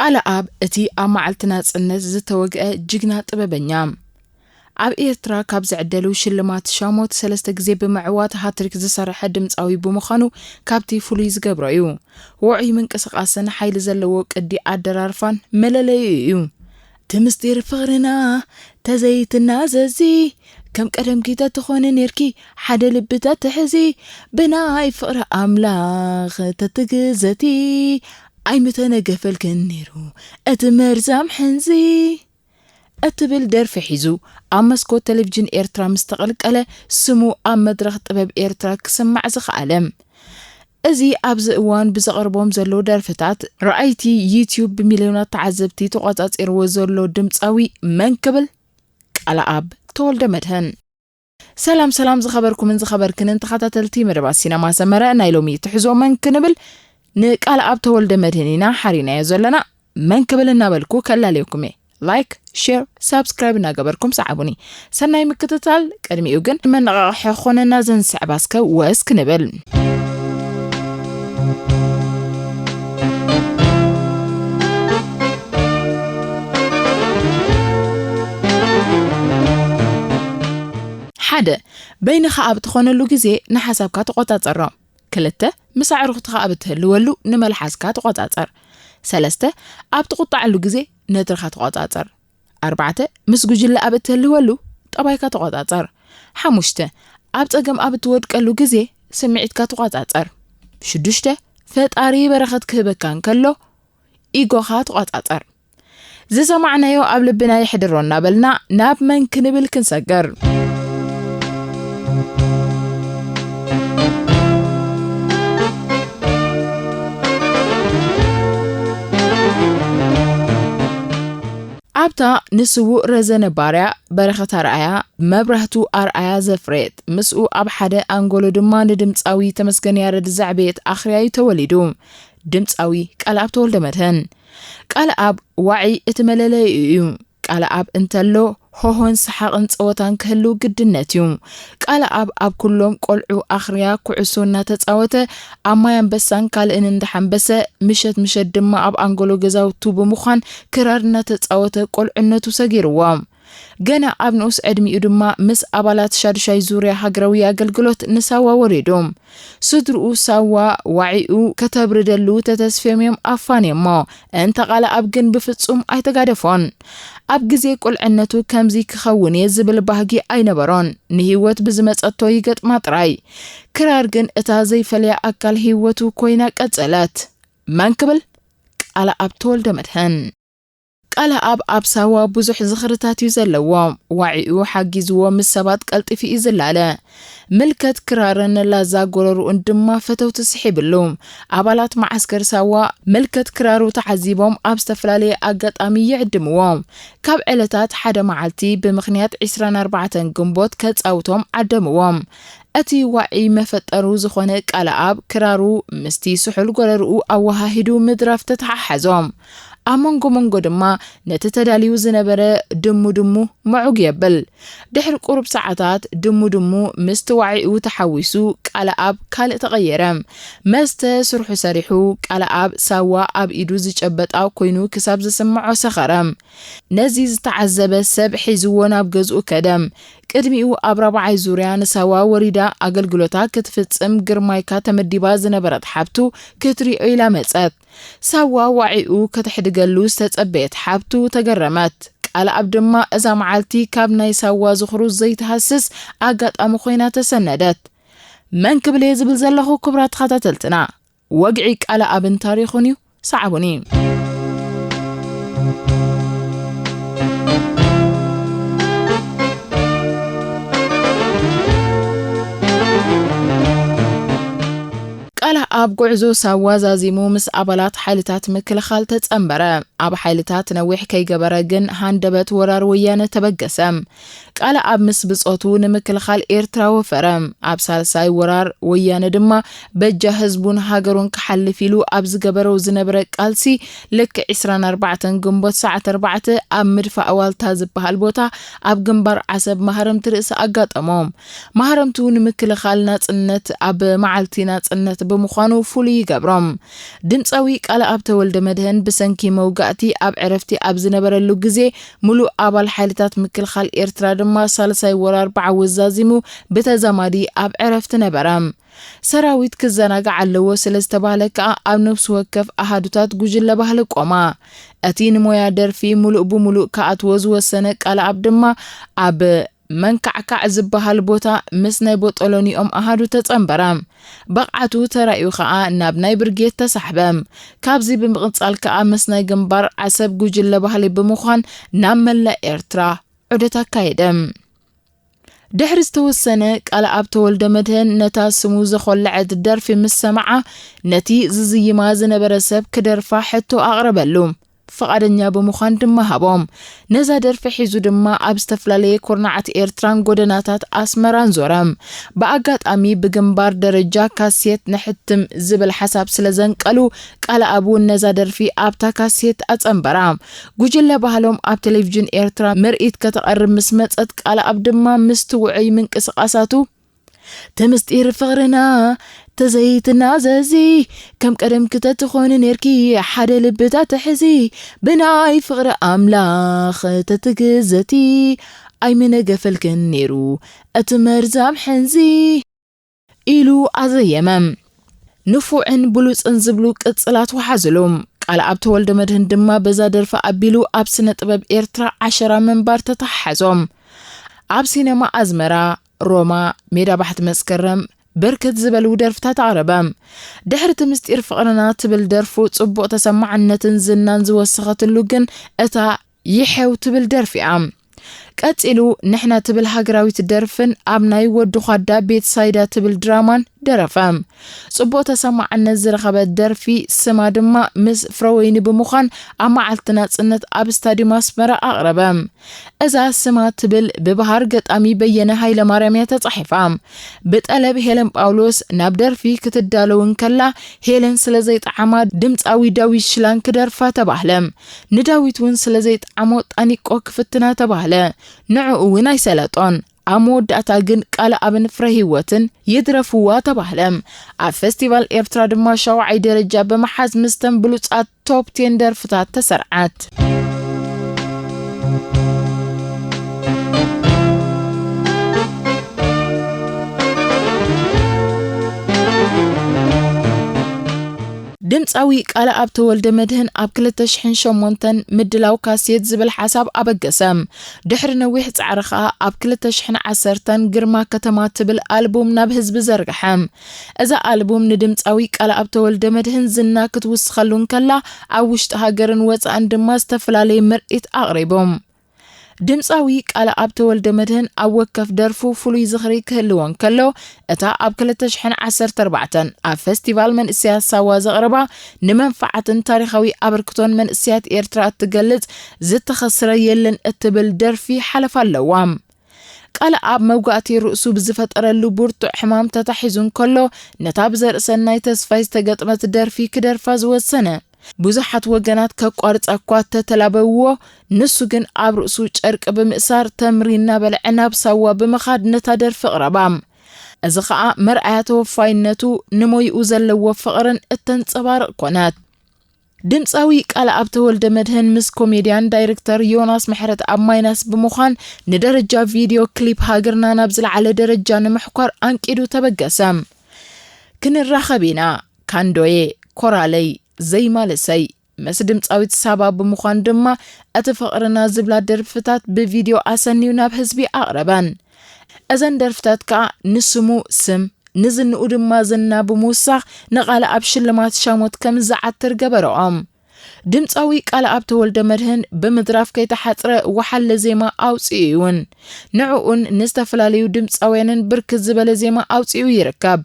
ቃለ ኣብ እቲ ኣብ መዓልቲ ናጽነት ዝተወግአ ጅግና ጥበበኛ። ኣብ ኤርትራ ካብ ዝዕደሉ ሽልማት ሻሞት ሰለስተ ግዜ ብምዕዋት ሃትሪክ ዝሰረሐ ድምጻዊ ብምዃኑ ካብቲ ፍሉይ ዝገብሮ እዩ። ውዑይ ምንቅስቓስን ሓይሊ ዘለዎ ቅዲ ኣደራርፋን መለለዩ እዩ። እቲ ምስጢር ፍቕርና ተዘይትናዘዚ፣ ከም ቀደምኪ ተትኾኒ ኔርኪ፣ ሓደ ልቢ ተትሕዚ፣ ብናይ ፍቕሪ ኣምላኽ ተትግዘቲ፣ ኣይምተነገፈልክን ኔሩ እቲ መርዛም ሕንዚ። እትብል ደርፊ ሒዙ ኣብ መስኮት ቴሌቪዥን ኤርትራ ምስ ተቐልቀለ፣ ስሙ ኣብ መድረኽ ጥበብ ኤርትራ ክስማዕ ዝኸኣለ። እዚ ኣብዚ እዋን ብዘቕርቦም ዘሎ ደርፍታት፣ ረኣይቲ ዩትዩብ ብሚልዮናት ተዓዘብቲ ተቖጻጺርዎ ዘሎ ድምጻዊ መን ክብል? ቃለኣብ ተወልደ መድህን። ሰላም ሰላም ዝኸበርኩምን ዝኸበርክንን ተኸታተልቲ መደባት ሲነማ ሰመረ፣ ናይ ሎሚ ትሕዞ መን ክንብል ንቃለኣብ ተወልደ መድህን ኢና ሓሪናዮ ዘለና። መን ክብል እናበልኩ ከላልየኩም እየ። ላይክ፣ ሼር፣ ሳብስክራይብ እናገበርኩም ሰዓቡኒ። ሰናይ ምክትታል። ቅድሚኡ ግን መነቓቕሒ ክኾነና ዘንስዕባ እስከ ወስ ክንብል። ሓደ፣ በይንኻ ኣብ ትኾነሉ ግዜ ንሓሳብካ ተቖጻጸሮ። ክልተ፣ ምስ ኣዕሩኽትኻ ኣብ እትህልወሉ ንመልሓስካ ተቖጻጸር። ሰለስተ፣ ኣብ ትቑጣዓሉ ግዜ ነድርኻ ተቖጻጸር። ኣርባዕተ፣ ምስ ጉጅለ ኣብ እትህልወሉ ጠባይካ ተቖጻጸር። ሓሙሽተ፣ ኣብ ጸገም ኣብ እትወድቀሉ ግዜ ስምዒትካ ተቖጻጸር። ሽዱሽተ፣ ፈጣሪ በረኸት ክህበካ እንከሎ ኢጎኻ ተቖጻጸር። ዝሰማዕናዮ ኣብ ልብና የሕድሮ እናበልና ናብ መን ክንብል ክንሰግር? ኣብታ ንስዉእ ረዘነ ባርያ፣ በረኸት ኣርኣያ፣ መብራህቱ ኣርኣያ ዘፍረየት፣ ምስኡ ኣብ ሓደ ኣንጎሎ ድማ ንድምጻዊ ተመስገን ያረድ ዘዕበየት ኣኽርያ እዩ ተወሊዱ። ድምጻዊ ቃልኣብ ተወልደ መድህን። ቃልኣብ ዋዒ እቲ መለለይኡ እዩ። ቃልኣብ እንተሎ ሆሆን ሰሓቕን ጸወታን ክህሉ ግድነት እዩ። ቃልኣብ ኣብ ኩሎም ቆልዑ ኣኽርያ ኩዕሶ እናተጻወተ፣ ኣብ ማይ ኣንበሳን ካልእን እንዳሓንበሰ፣ ምሸት ምሸት ድማ ኣብ ኣንጎሎ ገዛውቱ ብምዃን ክራር እናተጻወተ ቆልዕነቱ ሰጊርዎ። ገና ኣብ ንኡስ ዕድሚኡ ድማ ምስ ኣባላት ሻዱሻይ ዙርያ ሃገራዊ ኣገልግሎት ንሳዋ ወሪዱ። ስድርኡ ሳዋ ዋዒኡ ከተብርደሉ ተተስፍዮም እዮም ኣፋንዮሞ። እንተ ቃልኣብ ግን ብፍጹም ኣይተጋደፎን። ኣብ ግዜ ቁልዕነቱ ከምዚ ክኸውን እየ ዝብል ባህጊ ኣይነበሮን። ንህይወት ብዝመጸቶ ይገጥማ ጥራይ። ክራር ግን እታ ዘይፈለያ ኣካል ህይወቱ ኮይና ቀጸለት። መን ክብል? ቃልኣብ ተወልደ መድህን። ቃልኣብ ኣብ ሳዋ ብዙሕ ዝኽርታት እዩ ዘለዎ። ዋዒኡ ሓጊዝዎ ምስ ሰባት ቀልጢፉ እዩ ዝላለ። ምልከት ክራርን ላዛ ጎረርኡን ድማ ፈተውቲ ስሒብሉ። ኣባላት መዓስከር ሳዋ ምልከት ክራሩ ተዓዚቦም ኣብ ዝተፈላለየ ኣጋጣሚ ይዕድምዎ። ካብ ዕለታት ሓደ መዓልቲ ብምኽንያት ዕስራን ኣርባዕተን ግንቦት ከጻውቶም ዓደምዎ። እቲ ዋዒ መፈጠሩ ዝኾነ ቃልኣብ ክራሩ ምስቲ ስሑል ጎረርኡ ኣወሃሂዱ ምድራፍ ተተሓሓዞ። ኣብ መንጎ መንጎ ድማ ነቲ ተዳልዩ ዝነበረ ድሙ ድሙ ምዑግ የብል። ድሕሪ ቁሩብ ሰዓታት ድሙ ድሙ ምስቲ ዋዒኡ ተሓዊሱ ቃልኣብ ካልእ ተቐየረ። መስተ ስርሑ ሰሪሑ ቃልኣብ ሳዋ ኣብ ኢዱ ዝጨበጣ ኮይኑ ክሳብ ዝስምዖ ሰኸረ። ነዚ ዝተዓዘበ ሰብ ሒዝዎ ናብ ገዝኡ ከደ። ቅድሚኡ ኣብ ራብዓይ ዙርያ ንሳዋ ወሪዳ ኣገልግሎታ ክትፍጽም ግርማይካ ተመዲባ ዝነበረት ሓብቱ ክትሪኦ ኢላ መጸት። ሳዋ ዋዒኡ ከተሕድገሉ ዝተጸበየት ሓብቱ ተገረመት። ቃልኣብ ድማ እዛ መዓልቲ ካብ ናይ ሳዋ ዝኽሩ ዘይትሃስስ ኣጋጣሚ ኮይና ተሰነደት። መን ክብል እየ ዝብል ዘለኹ ክቡራት ተኸታተልትና? ወግዒ ቃልኣብን ታሪኹን እዩ። ሰዓቡኒ። ቃልኣብ ኣብ ጉዕዞ ሳዋ ዛዚሙ ምስ ኣባላት ሓይልታት ምክልኻል ተጸንበረ። ኣብ ሓይልታት ነዊሕ ከይገበረ ግን ሃንደበት ወራር ወያነ ተበገሰ። ቃልኣብ ምስ ብጾቱ ንምክልኻል ኤርትራ ወፈረ። ኣብ ሳልሳይ ወራር ወያነ ድማ በጃ ህዝቡን ሃገሩን ክሓልፍ ኢሉ ኣብ ዝገበረው ዝነበረ ቃልሲ፣ ልክዕ ዕስራን ኣርባዕተን ግንቦት ሰዓት ኣርባዕተ ኣብ ምድፋእ ዋልታ ዝበሃል ቦታ ኣብ ግንባር ዓሰብ ማህረምቲ ርእሲ ኣጋጠሞ። ማህረምቱ ንምክልኻል ናጽነት ኣብ መዓልቲ ናጽነት ብምዃኑ ፍሉይ ይገብሮም። ድምጻዊ ቃልኣብ ተወልደ መድህን ብሰንኪ መውጋእቲ ኣብ ዕረፍቲ ኣብ ዝነበረሉ ግዜ፣ ምሉእ ኣባል ሓይልታት ምክልኻል ኤርትራ ድማ ሳልሳይ ወራር ብዓወት ዛዚሙ ብተዛማዲ ኣብ ዕረፍቲ ነበረ። ሰራዊት ክዘናጋዕ ኣለዎ ስለ ዝተባህለ ከኣ ኣብ ነፍሲ ወከፍ ኣሃዱታት ጉጅለ ባህሊ ቆማ። እቲ ንሞያ ደርፊ ምሉእ ብምሉእ ክኣትዎ ዝወሰነ ቃልኣብ ድማ ኣብ መንካዕካዕ ዝበሃል ቦታ ምስ ናይ ቦጦሎኒኦም ኣሃዱ ተጸንበረ። ብቕዓቱ ተራእዩ ከኣ ናብ ናይ ብርጌድ ተሳሕበ። ካብዚ ብምቕጻል ከኣ ምስ ናይ ግንባር ዓሰብ ጉጅለ ባህሊ ብምዃን ናብ መላእ ኤርትራ ዑደት ኣካየደ። ድሕሪ ዝተወሰነ፣ ቃልኣብ ተወልደ መድህን ነታ ስሙ ዘኾለዐት ደርፊ ምስ ሰምዓ፣ ነቲ ዝዝይማ ዝነበረ ሰብ ክደርፋ ሕቶ ኣቕረበሉ። ፍቓደኛ ብምዃን ድማ ሃቦም። ነዛ ደርፊ ሒዙ ድማ ኣብ ዝተፈላለየ ኩርናዓት ኤርትራን ጎደናታት ኣስመራን ዞረ። ብኣጋጣሚ ብግንባር ደረጃ ካሴት ነሕትም ዝብል ሓሳብ ስለ ዘንቀሉ፣ ቃልኣብ እውን ነዛ ደርፊ ኣብታ ካሴት ኣጸንበራ። ጉጅለ ባህሎም ኣብ ቴሌቪዥን ኤርትራ ምርኢት ከተቕርብ ምስ መጸት፣ ቃልኣብ ድማ ምስቲ ውዑይ ምንቅስቓሳቱ፣ "እቲ ምስጢር ፍቕርና ተዘይትናዘዚ፣ ከም ቀደም ክተትኾኒ ኔርኪ፣ ሓደ ልብታት ትሕዚ፣ ብናይ ፍቕሪ ኣምላኽ ተትግዘቲ፣ ኣይምነገፈልክን ኔሩ እቲ መርዛም ሕንዚ" ኢሉ ኣዘየመ። ንፉዕን ብሉጽን ዝብሉ ቅጽላት ወሓዝሉ። ቃልኣብ ተወልደ መድህን ድማ በዛ ደርፊ ኣቢሉ ኣብ ስነ ጥበብ ኤርትራ ዓሸራ ምንባር ተተሓሓዞ። ኣብ ሲነማ ኣዝመራ፣ ሮማ፣ ሜዳ ባሕቲ መስከረም፣ ብርክት ዝበሉ ደርፍታት ኣቕረበ። ድሕሪ እቲ ምስጢር ፍቕርና ትብል ደርፉ ጽቡቕ ተሰማዕነትን ዝናን ዝወሰኸትሉ ግን እታ ይሐው ትብል ደርፊ እያ። ቀጺሉ ንሕና ትብል ሃገራዊት ደርፍን ኣብ ናይ ወዲ ኳዳ ቤት ሳይዳ ትብል ድራማን ደረፈ። ጽቡቕ ተሰማዕነት ዝረኸበት ደርፊ ስማ ድማ ምስ ፍረወይኒ ብምዃን ኣብ መዓልቲ ናጽነት ኣብ ስታድዩም ኣስመራ ኣቕረበ። እዛ ስማ ትብል ብበሃር ገጣሚ በየነ ሃይለማርያም እያ ተጻሒፋ። ብጠለብ ሄለን ጳውሎስ ናብ ደርፊ ክትዳለው እንከላ፣ ሄለን ስለ ዘይጠዓማ ድምጻዊ ዳዊት ሽላን ክደርፋ ተባህለ። ንዳዊት እውን ስለ ዘይጠዓሞ ጣኒቆ ክፍትና ተባህለ። ንዕኡ እውን ኣይሰለጦን። ኣብ መወዳእታ ግን ቃልኣብን ፍረህይወትን ይድረፍዋ ተባህለ። ኣብ ፈስቲቫል ኤርትራ ድማ ሻውዓይ ደረጃ ብምሓዝ ምስተን ብሉጻት ቶፕ ቴን ደርፍታት ተሰርዓት። ድምጻዊ ቃልኣብ ተወልደ መድህን ኣብ ክልተ ሽሕን ሸሞንተን ምድላው ካሴት ዝብል ሓሳብ ኣበገሰ። ድሕሪ ነዊሕ ጻዕሪ ከኣ ኣብ ክልተ ሽሕን ዓሰርተን ግርማ ከተማ ትብል ኣልቡም ናብ ህዝቢ ዘርግሐ። እዛ ኣልቡም ንድምጻዊ ቃልኣብ ተወልደ መድህን ዝና ክትውስኸሉ እንከላ፣ ኣብ ውሽጢ ሃገርን ወጻእን ድማ ዝተፈላለየ ምርኢት ኣቕሪቡ። ድምጻዊ ቃልኣብ ተወልደ መድህን ኣብ ወከፍ ደርፉ ፍሉይ ዝኽሪ ክህልዎ እንከሎ፣ እታ ኣብ ክልተ ሽሕን ዓሰርተ ኣርባዕተን ኣብ ፈስቲቫል መንእሰያት ሳዋ ዘቕረባ፣ ንመንፈዓትን ታሪኻዊ ኣበርክቶን መንእሰያት ኤርትራ እትገልጽ ዝተኸስረ የለን እትብል ደርፊ ሓለፋ ኣለዋ። ቃልኣብ መውጋእቲ ርእሱ ብዝፈጠረሉ ብርቱዕ ሕማም ተታሒዙ እንከሎ፣ ነታ ብዘርእሰናይ ተስፋይ ዝተገጥመት ደርፊ ክደርፋ ዝወሰነ። ብዙሓት ወገናት ከቋርጻ እኳ ተተላበውዎ፣ ንሱ ግን ኣብ ርእሱ ጨርቂ ብምእሳር ተምሪ እናበልዐ ናብ ሳዋ ብምኻድ ነታ ደርፊ ኣቕረባ። እዚ ኸኣ መርኣያ ተወፋይነቱ ንሞይኡ ዘለዎ ፍቕርን እተንጸባርቕ ኮነት። ድምጻዊ ቃልኣብ ተወልደ መድህን ምስ ኮሜድያን ዳይሬክተር ዮናስ ምሕረትኣብ ማይናስ ብምዃን ንደረጃ ቪድዮ ክሊፕ ሃገርና ናብ ዝለዓለ ደረጃ ንምሕኳር ኣንቂዱ ተበገሰ። ክንራኸብ ኢና፣ ካንዶዬ፣ ኮራለይ፣ ዘይማልሰይ፣ ምስ ድምጻዊት ሳባ ብምዃን ድማ እቲ ፍቕርና ዝብላ ደርፍታት ብቪድዮ ኣሰንዩ ናብ ህዝቢ ኣቕረበን። እዘን ደርፍታት ከኣ ንስሙ ስም፣ ንዝንኡ ድማ ዝና ብምውሳኽ ንቃልኣብ ሽልማት ሻሞት ከም ዝዓትር ገበረኦም። ድምፃዊ ቃልኣብ ተወልደመድህን ብምድራፍ ከይተሓፅረ ወሓለ ዜማ ኣውፂኡ እውን። ንዕኡን ንዝተፈላለዩ ድምፃውያንን ብርክት ዝበለ ዜማ ኣውፂኡ ይርከብ።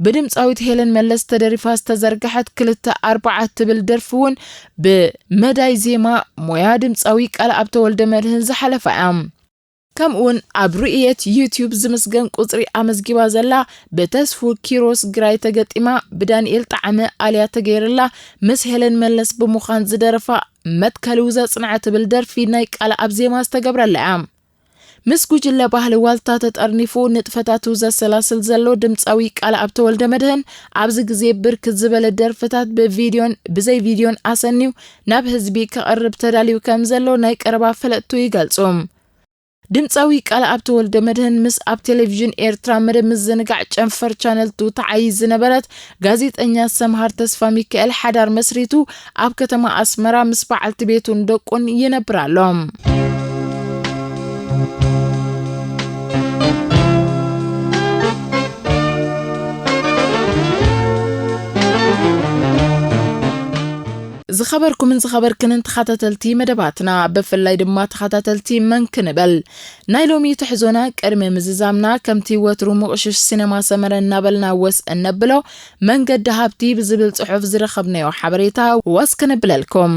ብድምፃዊት ሄለን መለስ ተደሪፋ ዝተዘርግሐት ክልተ ኣርባዓ እትብል ደርፊ እውን ብመዳይ ዜማ ሞያ ድምፃዊ ቃልኣብ ተወልደመድህን ዝሓለፋ እያ። ከምኡውን ኣብ ርእየት ዩትዩብ ዝምስገን ቁጽሪ ኣመዝጊባ ዘላ ብተስፉ ኪሮስ ግራይ ተገጢማ ብዳንኤል ጣዕመ ኣልያ ተገይርላ ምስ ሄለን መለስ ብምዃን ዝደረፋ መትከልዊ ዘጽንዐ ትብል ደርፊ ናይ ቃልኣብ ዜማ ዝተገብረላ እያ። ምስ ጉጅለ ባህሊ ዋልታ ተጠርኒፉ ንጥፈታቱ ዘሰላስል ዘሎ ድምጻዊ ቃልኣብ ተወልደመድህን ኣብዚ ግዜ ብርክት ዝበለ ደርፍታት ብቪድዮን ብዘይ ቪድዮን ኣሰንዩ ናብ ህዝቢ ከቕርብ ተዳልዩ ከም ዘሎ ናይ ቀረባ ፈለጥቱ ይገልጹ። ድምጻዊ ቃልኣብ ተወልደመድህን ምስ ኣብ ቴሌቪዥን ኤርትራ መደብ ምዝንጋዕ ጨንፈር ቻነል ቱ ተዓይሽ ዝነበረት ጋዜጠኛ ሰምሃር ተስፋሚካኤል ሓዳር መስሪቱ ኣብ ከተማ ኣስመራ ምስ በዓልቲ ቤቱን ደቁን ይነብር ኣሎ። ዝኸበርኩምን ዝኸበርክንን ተኸታተልቲ መደባትና፣ ብፍላይ ድማ ተኸታተልቲ መን ክንበል፣ ናይ ሎሚ ትሕዞና ቅድሚ ምዝዛምና፣ ከምቲ ወትሩ ምቕሽሽ ሲነማ ሰመረ እናበልና ወስ እነብሎ፣ መንገዲ ሃብቲ ብዝብል ጽሑፍ ዝረኸብናዮ ሓበሬታ ወስ ክንብለልኩም።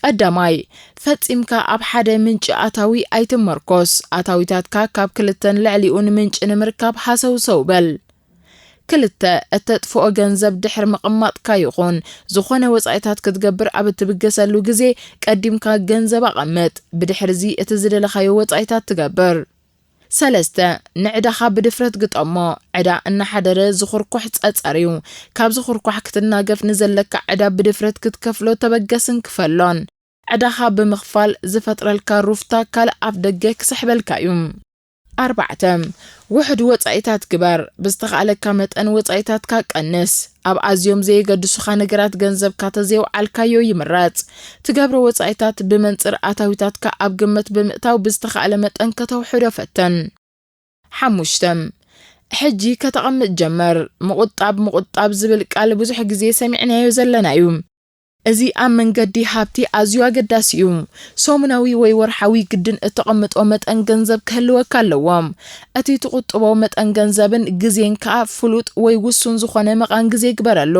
ቀዳማይ፣ ፈጺምካ ኣብ ሓደ ምንጪ ኣታዊ ኣይትመርኮስ። ኣታዊታትካ ካብ ክልተን ልዕሊኡን ምንጪ ንምርካብ ሃሰውሰው በል። ክልተ፣ እተጥፍኦ ገንዘብ ድሕሪ ምቕማጥካ ይኹን ዝኾነ ወጻኢታት ክትገብር ኣብ እትብገሰሉ ግዜ ቀዲምካ ገንዘብ ኣቐምጥ። ብድሕርዚ እቲ ዝደለኻዮ ወጻኢታት ትገብር። ሰለስተ፣ ንዕዳኻ ብድፍረት ግጠሞ። ዕዳ እናሓደረ ዝኹርኩሕ ጸጸር እዩ። ካብ ዝኹርኳሕ ክትናገፍ ንዘለካ ዕዳ ብድፍረት ክትከፍሎ ተበገስን ክፈሎን። ዕዳኻ ብምኽፋል ዝፈጥረልካ ሩፍታ ካልእ ኣፍ ደገ ክስሕበልካ እዩ። ኣርባዕተ፣ ውሑድ ወጻኢታት ግበር። ብዝተኻእለካ መጠን ወጻኢታትካ ቀንስ። ኣብ ኣዝዮም ዘየገድሱኻ ነገራት ገንዘብካ ተዘየውዓልካዮ ይምረጽ። ትገብሮ ወጻኢታት ብመንጽር ኣታዊታትካ ኣብ ግምት ብምእታው ብዝተኻእለ መጠን ከተውሕዶ ፈትን። ሓሙሽተ፣ ሕጂ ከተቐምጥ ጀመር። ምቑጣብ፣ ምቑጣብ ዝብል ቃል ብዙሕ ግዜ ሰሚዕናዮ ዘለና እዩ። እዚ ኣብ መንገዲ ሃብቲ ኣዝዩ ኣገዳሲ እዩ። ሰሙናዊ ወይ ወርሓዊ ግድን እተቐምጦ መጠን ገንዘብ ክህልወካ ኣለዎ። እቲ ትቑጥቦ መጠን ገንዘብን ግዜን ከኣ ፍሉጥ ወይ ውሱን ዝኾነ መቓን ግዜ ግበረሉ።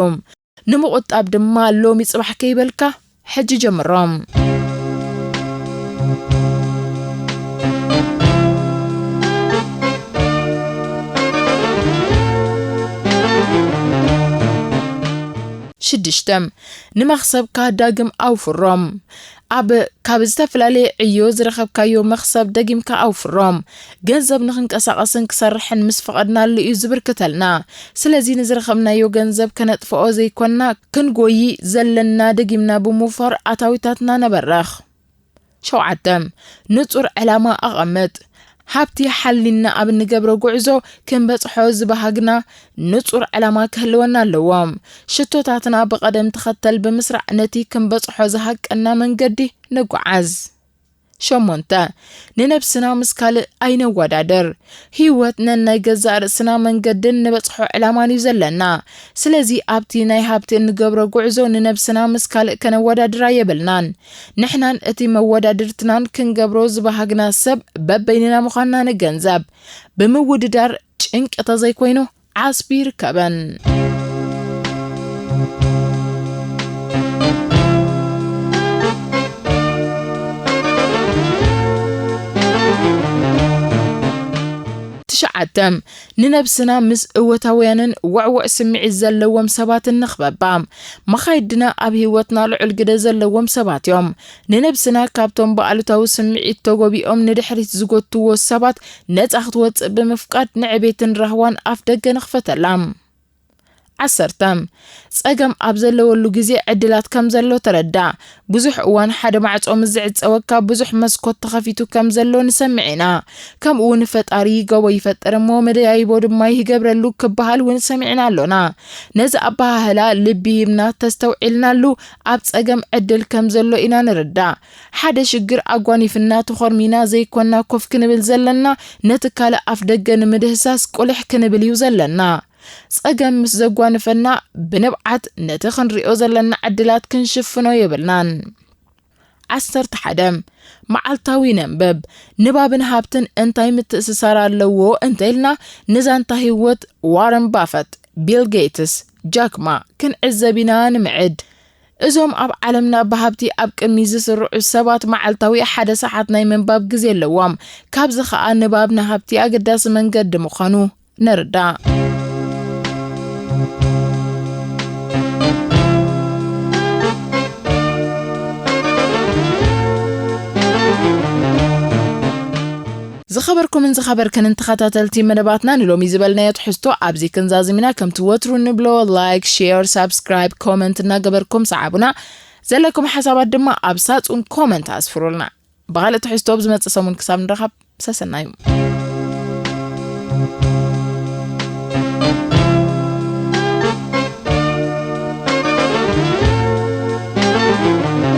ንምቑጣብ ድማ ሎሚ ጽባሕ ከይበልካ ሕጂ ጀምሮ። ሽዱሽተ፣ ንመኽሰብካ ዳግም ኣውፍሮም። ኣብ ካብ ዝተፈላለየ ዕዮ ዝረኸብካዮ መኽሰብ ደጊምካ ኣውፍሮም። ገንዘብ ንኽንቀሳቐስን ክሰርሕን ምስ ፈቐድናሉ እዩ ዝብርክተልና። ስለዚ ንዝረኸብናዮ ገንዘብ ከነጥፍኦ ዘይኮንና ክንጎዪ ዘለና ደጊምና ብምውፋር ኣታዊታትና ነበርኽ። ሸውዓተ፣ ንጹር ዕላማ ኣቐምጥ። ሃብቲ ሓሊና ኣብ እንገብሮ ጉዕዞ ክንበጽሖ ዝበሃግና ንጹር ዕላማ ክህልወና ኣለዎ። ሽቶታትና ብቐደም ተኸተል ብምስራዕ ነቲ ክንበጽሖ ዝሃቀና መንገዲ ንጓዓዝ። ሸሞንተ፣ ንነብስና ምስ ካልእ ኣይነወዳድር። ህይወት ነናይ ገዛእ ርእስና መንገድን ንበጽሖ ዕላማን እዩ ዘለና። ስለዚ ኣብቲ ናይ ሃብቲ እንገብሮ ጉዕዞ ንነብስና ምስ ካልእ ከነወዳድራ የብልናን። ንሕናን እቲ መወዳድርትናን ክንገብሮ ዝበሃግና ሰብ በበይንና ምዃንና ንገንዘብ። ብምውድዳር ጭንቂ ተዘይኮይኑ ዓስቢ ይርከበን። ትሽዓተ፣ ንነብስና ምስ እወታውያንን ውዕዉዕ ስምዒት ዘለዎም ሰባትን ንኽበባ። መኻይድና ኣብ ህይወትና ልዑል ግደ ዘለዎም ሰባት እዮም። ንነብስና ካብቶም ብኣሉታዊ ስምዒት ተጎቢኦም ንድሕሪት ዝጎትዎ ሰባት ነጻ ክትወጽእ ብምፍቃድ ንዕቤትን ራህዋን ኣፍ ደገ ንኽፈተላ። ዓሰርተ፣ ጸገም ኣብ ዘለወሉ ግዜ ዕድላት ከም ዘሎ ተረዳእ። ብዙሕ እዋን ሓደ ማዕጾ ምስ ዝዕጸወካ ብዙሕ መስኮት ተኸፊቱ ከም ዘሎ ንሰምዕ ኢና። ከምኡ እውን ፈጣሪ ጎቦ ይፈጥር እሞ መደያይቦ ድማ ይገብረሉ ክበሃል እውን ሰሚዕና ኣሎና። ነዚ ኣበሃህላ ልቢ ሂብና ተስተውዒልናሉ ኣብ ጸገም ዕድል ከም ዘሎ ኢና ንርዳእ። ሓደ ሽግር ኣጓኒፍና ተኾርሚና ዘይኮና ኮፍ ክንብል ዘለና፣ ነቲ ካልእ ኣፍ ደገ ንምድህሳስ ቁልሕ ክንብል እዩ ዘለና። ጸገም ምስ ዘጓንፈና ብንብዓት ነቲ ክንሪኦ ዘለና ዕድላት ክንሽፍኖ የብልናን። ዓሰርተ ሓደ፣ መዓልታዊ ነንብብ። ንባብን ሃብትን እንታይ ምትእስሳር ኣለዎ እንተ ኢልና ንዛንታ ህይወት ዋረን ባፈት፣ ቢል ጌትስ፣ ጃክማ ክንዕዘብ ኢና ንምዕድ። እዞም ኣብ ዓለምና ብሃብቲ ኣብ ቅድሚ ዝስርዑ ሰባት መዓልታዊ ሓደ ሰዓት ናይ ምንባብ ግዜ ኣለዎም። ካብዚ ኸኣ ንባብ ንሃብቲ ኣገዳሲ መንገዲ ምዃኑ ንርዳእ። ዝኸበርኩምን ዝኸበርክንን ተኸታተልቲ መደባትና ንሎሚ ዝበልናዮ ትሕዝቶ ኣብዚ ክንዛዝም ኢና። ከምቲ ወትሩ ንብሎ ላይክ፣ ሼር፣ ሳብስክራይብ፣ ኮመንት እናገበርኩም ሰዓቡና። ዘለኩም ሓሳባት ድማ ኣብ ሳጹን ኮመንት ኣስፍሩልና። ብኻልእ ትሕዝቶ ኣብ ዝመጽእ ሰሙን ክሳብ ንራኸብ ሰሰናዩ።